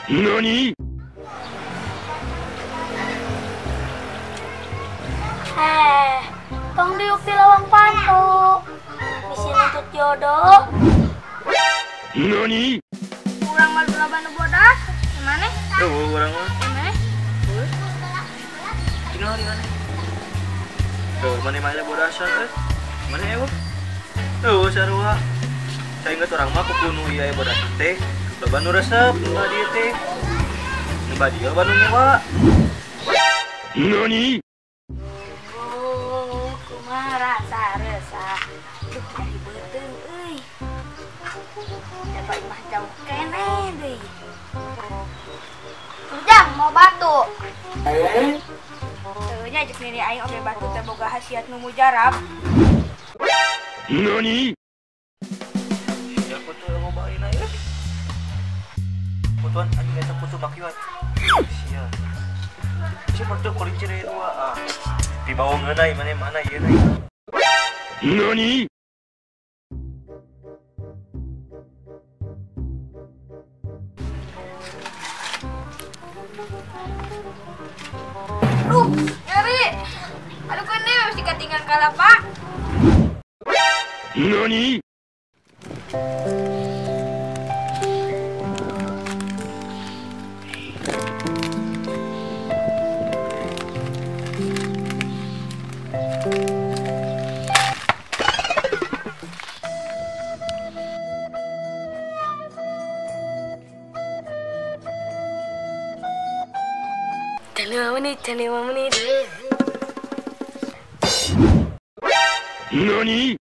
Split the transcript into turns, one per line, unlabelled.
NANI?
Eh, tong diuk di lawang pantu. Bisi nuntut jodoh.
NANI?
Urang mah loba nu bodas. Gimana?
Tuh, urang mah.
Gimana?
Tinggal di mana? Tuh, mana mana bodasan euy. Mana eueuh? Tuh, sarua. Saya inget orang mah kuku nu ieu aya bodasan teh. Loba nu resep nu badieu teh. Nu badieu loba nu nyewa.
NANI?
Oh, kumaha rasa resah. Duh, dari beuteung euy. Dapat imah jauh keneh deui. Ujang mau batu. Teu nya jeung nini aing oge batu teh boga khasiat nu mujarab.
NANI?
Ya kutu loba ayeuna ieu. Kutuan anjing eta kutu makiwat. Sia. Si pertu kelinci deui dua ah. Dibawa ngeunai mana mana ieu na.
NANI?
Duh, nyeri. Aduh kene mesti katingan kalapa.
NANI?
Menit, 5 menit.
NANI?